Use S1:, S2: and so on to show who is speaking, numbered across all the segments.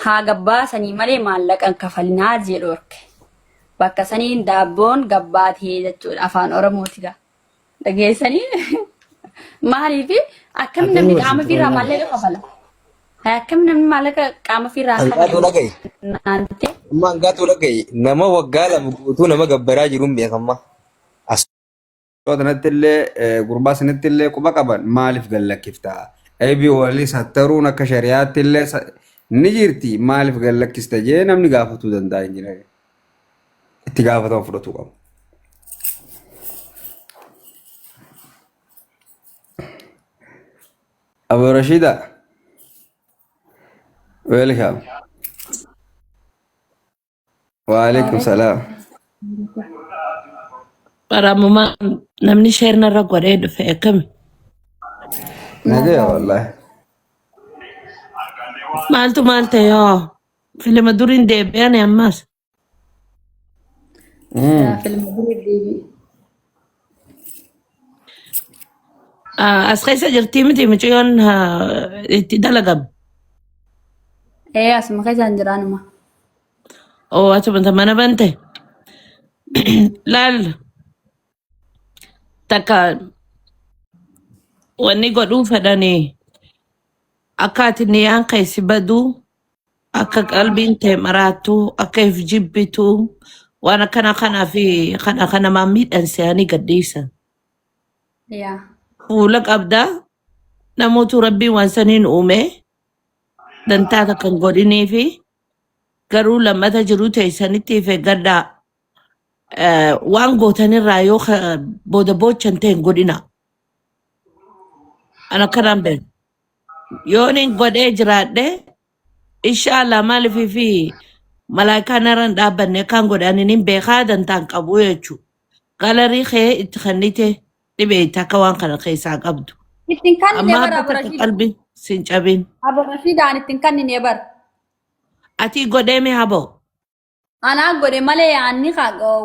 S1: Haa gabbaasanii malee maallaqa hin kafalinaa jee dhoorke. Bakka saniin daabboon gabbaatee jechuudha afaan Oromooti gaa. Dhageessanii maaliif akkam
S2: Ati
S1: namni
S2: eenyu
S1: qaama
S2: wajjin
S1: ofiirraa
S2: turan
S1: maallaqa kafala? Akkam namni maallaqa qaama ofiirraa
S3: Hanqaatu
S1: kafala?
S3: dhaga'i.
S1: Naante
S3: Amma hanqaatu dhaga'i. Nama waggaa 2 guutuu nama gabbaraa jiruun beekamma. As
S4: Kanatti illee gurbaa sanitti illee quba qaban maaliif gad lakkifta? Eebii walii sattaruun akka shari'aatti illee ni jirti maaliif gad lakkista jee namni gaafatuu danda'a hin jira. Itti gaafatama fudhatuu qaba. Abu Rashida, welcome. Waalaikum salaam.
S5: Qaraamumaan namni sheer narra godhee dhufe akkami?
S4: Nagaya wallahi.
S5: Maaltu maal ta'e hoo? Filima duriin deebi'an ammas.
S1: Yaa filma durii deebi'e.
S5: As keessa jirtii miti mucayyoon itti dalagame.
S1: Ee asuma keessaan jiraanuma.
S5: Oo asuma mana bante. Laal takka wanni godhuu fedhanii akka ati niyaan keessi baduu akka qalbiin tee maraattu akka if jibbitu waan akkana kanaa fi kana kana namaa miidhan se'anii gadhiisan.
S1: Yaa.
S5: Fuula qabda namootu rabbiin waan saniin uume dantaa takka hin godhinii fi garuu lammata jiruu teessanitti if eeggadhaa. Waan gootanirraa yoo booda boochan ta'e hin godhinaa. An akkanaan beeku. Yoon hin godhee jiraadhe inshaallah maaliif fi malaayikaan narra hin dhaabbanne akkaan godhe ani nin beekaa dantaan qabu jechuudha. Galarii kee itti kennite dhibeeyta akka waan kana keessaa qabdu.
S1: Ittiin kannine
S5: Amma
S1: bara
S5: abba
S1: Abu
S5: takka
S1: Rashiid.
S5: qalbi sin cabin.
S1: Abu Rashiid aan ittiin kannine bara.
S5: Atii godhee mee haboo?
S1: Anaa godhe malee yaanni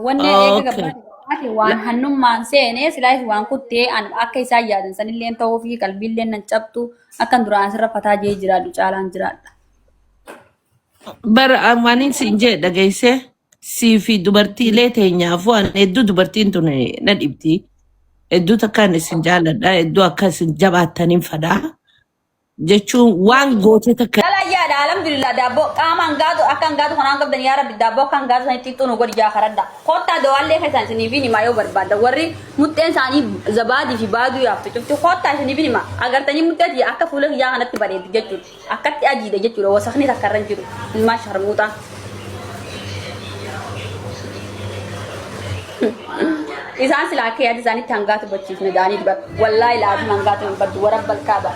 S1: wanni eega gabbaate waan hannummaan seene silaayis waan kuttee an akka isaan yaadan sanillee ta'uu fi qalbiillee nan cabtu akkan duraan asirra fataa jee jiraadhu caalaan jiraadha.
S5: Bara waan siin jee dhageessee sii fi dubartiilee teenyaafuu an hedduu dubartiin tun na dhibdi. Hedduu takkaan isin jaaladha. Hedduu akka isin jabaattaniin fadhaa. Jechuun waan goote takka
S1: Dhala yaada alhamdulillah daabboo qaama hangaatu akka hangaatu kanaan qabdan yaa rabbi daabboo akka hangaatu sanitti xixiqqoo nu godhi jaa karadha. Kottaa dawaallee keessaan isiniif hin himaa yoo barbaadda warri muxxeen isaanii zabaadii fi baaduu yaaftu cufti kottaa isiniif hin himaa agartanii muxxee tiyya akka fuula kiyyaa kanatti bareeddi jechuudha akkatti adiidha jechuudha wasakni takka irra hin jiru ilmaan sharmuuxaa. Isaan silaa akka yaada isaaniitti hangaatu bachiifne jaanii dubar. Wallaahi laatiin hangaatu hin baddu warra balkaaba.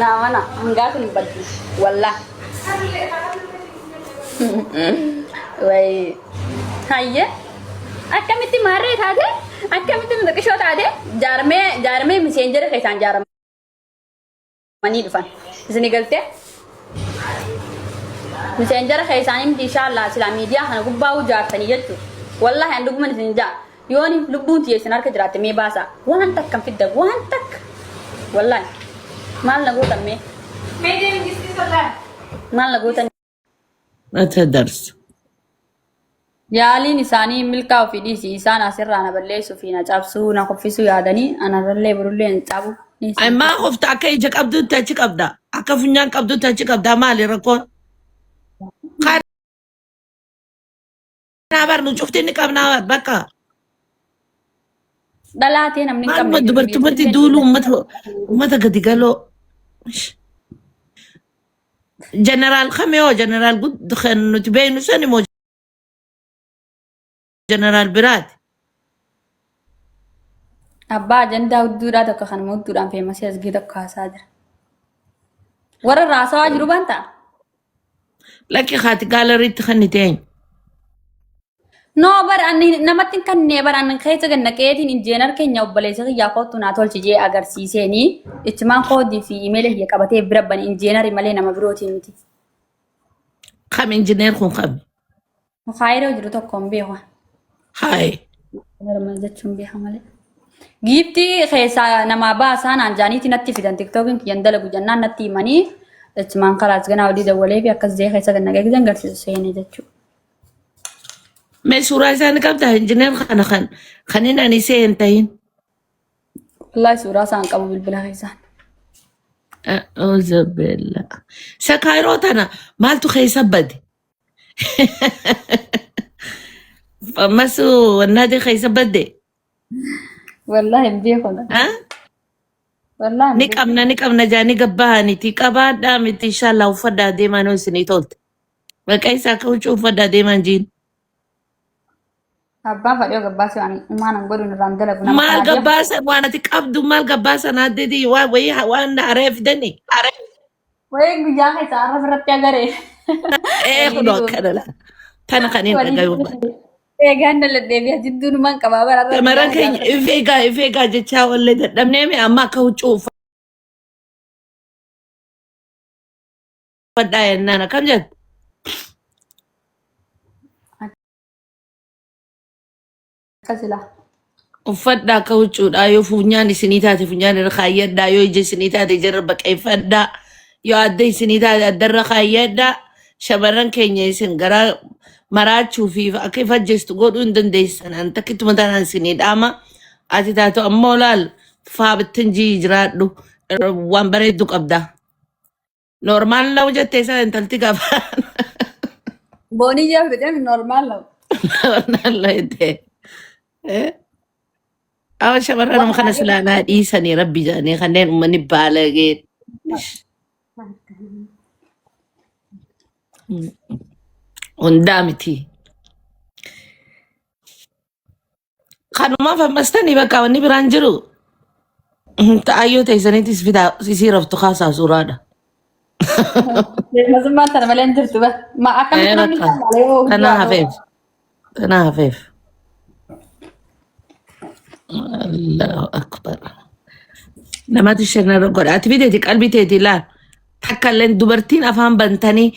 S1: Naa mana hangaatu hin baddu. Wallaahi. Wayi. Hayyee. Akkamitti maarree taate? Akkamitti nuqishoo taate? Jaarmee jaarmee miseenjera keessaan jaaramanii dhufan. Isini galtee? Miseenjara keessaan himti inshaallah silaa miidiyaa kana gubbaa jaartanii jechuudha. Wallaahi an dhuguman isin jaa. Yooni lubbuun tiyya isin harka jiraatte mee baasaa. Waan takka hin fiddan waan takka. Wallaahi. Maal na gootan mee? Maal na gootan?
S5: Mata darsa.
S1: Yaaliin isaanii milkaa'u fi dhiisi isaan asirraa na balleessuu fi na cabsuu na kuffisuu yaadanii anarrallee borullee hin cabu. Ni
S5: Ay maa qofta akka ija qabdutti achi qabda. Akka funyaan qabdutti achi qabda maali rakkoon? Kanaa bar nu cufti ni qabnaa bar bakka.
S1: Dhalaa ta'e namni hin qabne
S5: Maaluma
S1: jiru
S5: dubartumatti
S1: dhiirtillee
S5: duulu ummata ummata gadi galoo. Jeneraal kamii hoo jeneraal gud kan nuti beeknu sani moo jeneraal biraati?
S1: Abbaa ajandaa hudduudhaa tokko kanuma hudduudhaan feemasii asgii tokko haasaa jira. Warra raasawaa jiru baan ta'a.
S5: Lakki haati gaalariitti kan ni teenyu.
S1: No bar ani namatti hin kannee bar ani keessa gad naqeetiin injeenar keenya obboleessa kiyyaa kootu naa tolchi jee agarsiiseeni ichumaan koodii fi imeela kiyya qabatee bira bani injeenari malee nama birootii miti.
S5: Kam injineer kun kami?
S1: Kaayiroo jiru tokko hin beeku.
S5: Hayi.
S1: Normal jechuun beeka malee. Giiftii keessaa namaa baasaa naan jaaniiti natti fidan tiktookiin kiyyan dalagu jennaan natti himanii Achumaan kalaas ganaa olii dawwalee fi akkas jee keessa gad naqee gizeen garsiisu seene jechuudha.
S5: Mee suuraa isaa ni qabdaa injineer kana kan kan inni ani see hin tahin.
S1: Wallaahi suuraa isaan qabu bilbila keessaan.
S5: A'uuzubillah. Isa kaayiroo tana maaltu keessa bade? Ammas wannaati keessa badde?
S1: Wallaahi hin beeku.
S5: Ha?
S1: Wallaahi hin
S5: Ni
S1: beeku.
S5: qabna ni qabna jaanii gabbaa'aniiti qabaadhaa miti inshallah uffadhaa deemaa noo isinii tolte. Maqaa isaa akka huccuu uffadhaa deemaan jiin.
S1: Abbaan fadhii gabbaasee waan umaan hin godhu irraan dalagu nama
S5: Maal
S1: kanaa deemu.
S5: gabbaasa waan ati qabdu maal gabbaasa naaddeeti waan wayii waan haree fidani.
S1: Wayii guyyaa keessa arra irratti agaree.
S5: Ee
S1: Waliin
S5: kunoo akkana laa. Tana kan hin
S1: waliin
S5: dhagayu.
S1: eegaan dalladheebi jidduun man qabaa bara arra
S5: Shamarran
S1: guyyaa
S5: keenya if eegaa if eegaa jechaa wallee dadhabnee mi amma akka huccuu uffadhaa jennaan akkam jettu?
S1: Akkas ilaa.
S5: Uffadhaa akka huccuudhaa yoo funyaan isinii taate funyaan irra kaayyadhaa yoo ija isinii taate ija irra baqeeffadhaa yoo adda isinii taate adda irra kaayyadhaa shamarran keenya isin garaa maraachuu fi akka if ajjeestu godhuu hin dandeessan an takkittuma taanaan isinii dhaama ati taatu ammoo laal faabittin jii jiraadhu waan bareeddu qabda. Normaal law jettee isa intalti gaafa
S1: Boonii jaa fidee normaal law.
S5: normaal law jettee. Awa shamarran
S1: Waan
S5: kana silaa naa dhiisanii rabbi jedhanii kanneen uummanni baalagee. Hundaa miti. Kanumaaf ammastanii bakka wanni biraan jiru ta'ayyoo teessaniitis fidaa isii raftu kaasaa suuraadha.
S1: Masummaan tana malee hin jirtu ba. Ma akkamitti
S5: Ee
S1: namni
S5: bakka
S1: isaan malee yoo
S5: tanaa
S1: hojii haa ta'u.
S5: hafeef tanaa hafeef. Allahu akbar. Namatu shannara godha. Ati fideeti qalbii teeti laal. Takka illee dubartiin afaan bantanii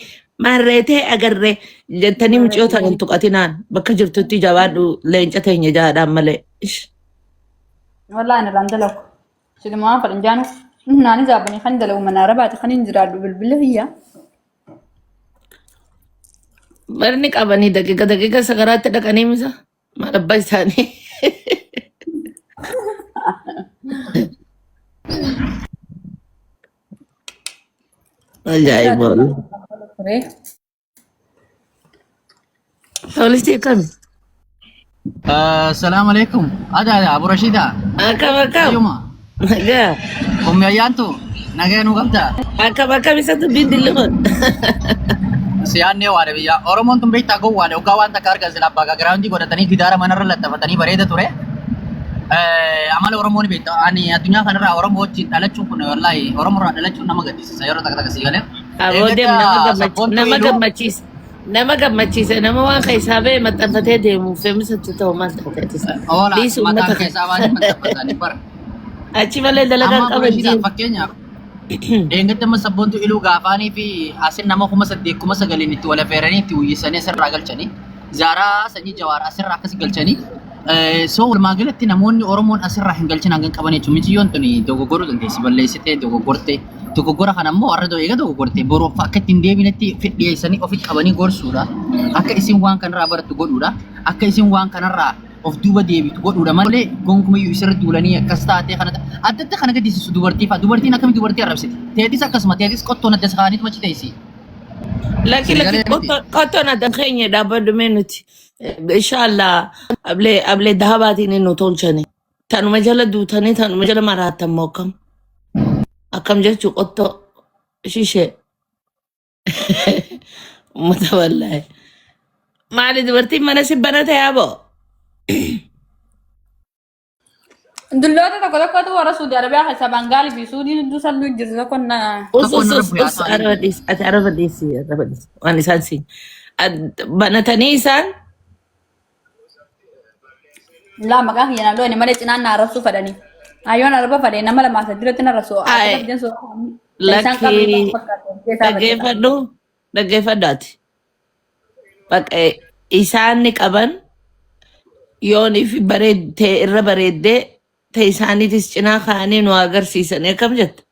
S5: marreetee agarree jettanii mucayyoo tana hin tuqatinaan bakka jirtutti jabaadhu leenca teenya jaadhaan malee. Ish.
S1: Wallaahi ani irraan dalagu. Siluma waan fadhan jaanu. Naani zaabanii kan dalagu mana arabaati kan hin jiraadhu bilbila hiyya.
S5: Barni qabanii daqiiqa daqiiqa sagaraatti dhaqanii misa maal abbaa isaanii. Ajaa'iba.
S1: Ture.
S5: Poolisii akkami?
S2: Assalamu alaikum. Ada Abu Rashida.
S5: Akkam akkam?
S2: Ayyuma.
S5: Nagaa.
S2: Ummi Ayyaantu nagaya nu qabda.
S5: Akkam akkam isa dubbiin dilli kun?
S2: Siyaannee waadha biyya. Oromoon tun beektaa gowwaadha. Hoggaa waan takka argan sila abbaa giraawundii godhatanii gidaara manarra laxafatanii bareeda ture. Amala Oromoo ni beekta. Ani addunyaa kanarraa Oromoo wajjin dhalachuun kun wallaahi Oromoo irraa dhalachuun nama gaddisiisa yeroo takka takka si galee.
S5: Aboo deem nama
S2: Eeggadda
S5: gammachiisa
S2: sabboontuu
S5: nama
S2: iluu
S5: gammachiisa nama gammachiisa nama waan keessaa ba'e maxxanfatee deemu fe'umsatti ta'u maal taateetis
S2: oola
S5: dhiisu
S2: mataan
S5: uummata
S2: keessaa baanii maxxanfatanii bara.
S5: achi malee dalagaa
S2: Amma
S5: hin qaban
S2: Abureshiidhaaf
S5: jiru.
S2: fakkeenyaaf Dheengadda amma sabboontu iluu gaafaanii fi asin nama 8,000 9,000 itti wal affeeranii itti uwwisanii asirraa galchanii Zaaraa sanyii Jawaar asirraa akkas galchanii so walumaa galatti namoonni Oromoon asirraa hin galchin hanga hin qaban jechuudha. Miciyyoon tuni dogoggoruu dandeessi balleessitee dogoggortee dogoggora kana immoo har'a eega dogoggorte boru akka ittiin deebinetti fidhiyeessanii ofitti qabanii gorsuudha. Akka isin waan kanarraa barattu godhuudha. Akka isin waan kanarraa of duuba deebitu godhuudha malee gonkumayyuu isirra duulanii akkas taatee kana addatti kana gaddisiisu dubartii fa'a dubartiin akkamitti dubartii arrabsiti teetis akkasuma teetis qottoon adda kaaniituma achi teessi.
S5: Lakki
S2: Sii
S5: lakki
S2: galee miti.
S5: qottoon adda keenya dhaabbadhu mee nuti. Inshallah ablee ablee dahabaatiin nu tolchani. Tanuma jala duutanii tanuma jala maraattan moo akkam? Akkam jechuu qottoo shishee. Uummata wallaahi. Maali dubartiin mana si banate yaaboo?
S1: Dulloota tokko tokkotu warra Suudi Arabiyaa keessaa Bangaalii fi Suudii hedduu salluu jirtu tokko na.
S5: Us
S2: Tokko
S5: us
S2: narra
S5: us
S2: bu'aa
S5: us
S2: ta'anii
S5: araba dhiisi ati araba dhiisi araba dhiisi waan isaan si banatanii isaan
S1: Laa maqaa kiyya na loone malee cinaan na arrabsuu fadhanii. Ayyoon arraba fadhee nama lamaa sadii irratti na arrabsu. Akka
S5: ay
S1: fideen suuraa isaan qabne
S5: lakkii
S1: fakkaatu. Keessaa badee ta'a.
S5: dhaggeeffadhu dhaggeeffadhu ati bakka isaan ni qaban yoon fi bareeddee irra bareeddee ta'e isaaniitis cinaa kaa'anii nu agarsiisanii akkam jetta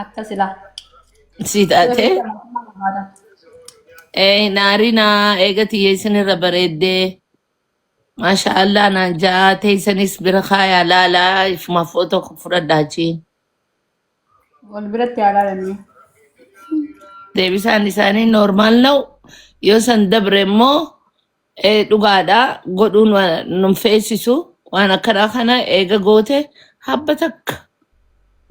S1: Akka silaa.
S5: Si taate. Naarinaa eega tiyya isinirra bareeddee. Maasha Allah naan ja'a teessanis bira kaayaa laalaa ifuma footoo fudhadhaa achiin.
S1: Wal biratti haa laalanii.
S5: Deebisaan isaanii normaal na'u yoo san dabre immoo dhugaadha godhuun nun feesisu waan akkanaa kana eega goote habba takka.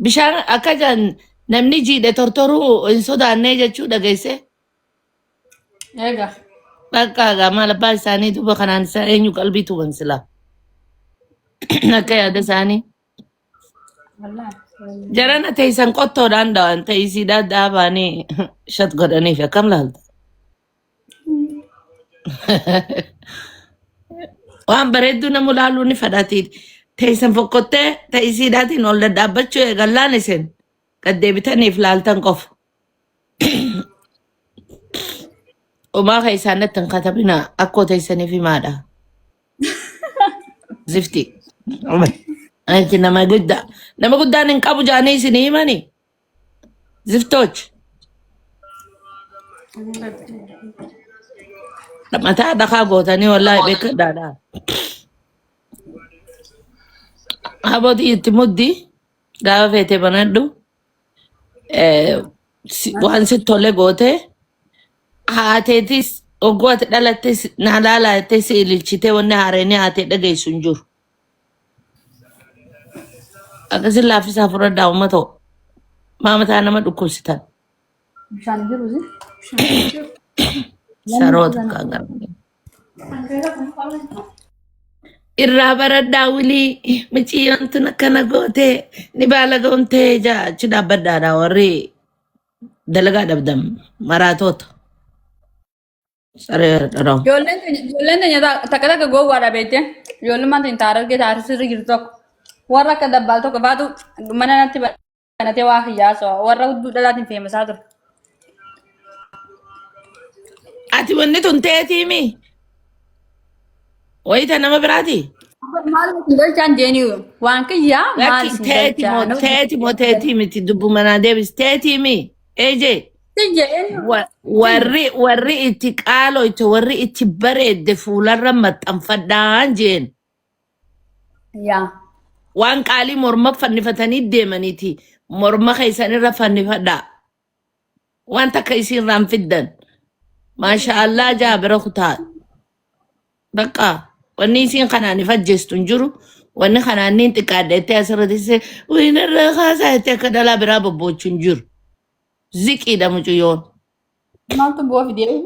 S5: Bishaan akka jaan namni jiidhe tortoruu hin sodaannee jechuu dhageesse.
S1: Eega.
S5: Bakka egaa maal abbaa isaanii duuba kanaan isaa eenyu qalbii tuban silaa. Akka yaada isaanii.
S1: Wallaahi.
S5: Jarana teessan qottoodhaan dhawan teessiidhaan dhaabaanii shat godhaniif akkam laalta. Waan bareedduu namu laaluu ni fadhaati. Teessan fokkottee teessiidhaatiin ol dhadhaabbachuu eegallaan isin gad deebitaniif laaltan qofa. Homaa keessaan natti hin katabinaa akkoo teessaniif himaadha. Zifti. Anti nama guddaa. Nama guddaan hin qabu jaanii isin himani. Ziftoch. Mataa dhakaa gootanii wallaahi beekadhaadha. Habootii itti muddi gaafa feete banadhu. Waan sitti tole goote haateetis ogguu ati dhalattes na laalaa jettee si ililchitee wanni haareenii haatee dhageessu hin jiru. Akkasin laaffisaa fudhadhaa uummata maa mataa nama dhukkubsitan
S1: Bishaan hin jiru si?
S5: Saroota kan gara. Irraa baradhaa wilii miciyyoon tun akkana gootee ni baala goomtee jaa achi dhaabbadhaadha warri dalagaa dhabdan maraatoota. Saree dhadhaa.
S1: Ijoolleen teenya takka takka gowwaadha beekte. Ijoollummaan teenya taara argee taara sirri jirtu tokko. Warra akka dabbaal tokko faatu mana natti banatee waa hiyyaasoo warra hudduu dhalaatiin feemasaa ture.
S5: Ati wanni tun teetiimi? Wayita nama biraati?
S1: Maal isin galchaan jeeni waan kiyyaa maal
S5: Lakki
S1: isin
S5: teeti
S1: galchaa
S5: moo
S1: nama
S5: teeti moo teetii miti dubbuma naa deebis teetiimi? Eejee.
S1: sin jedheen
S5: Warri itti qaaloyte warri itti bareedde fuularra maxxanfadhaan jeen.
S1: Yaa.
S5: Waan qaalii morma fannifatanii deemaniiti. Morma keessan irra fannifadhaa. Waan takka isiirraan fiddan. Maasha Allah jaa bira kutaa. Bakka wanni isiin kanaan if ajjeestu hin jiru. Wanni kanaan niin xiqqaadha jettee asirratti wiinarra kaasaa jettee akka dhalaa biraa bobboochu hin jiru. Ziqiidha mucayyoon.
S1: Maaltu bu'aa fidee?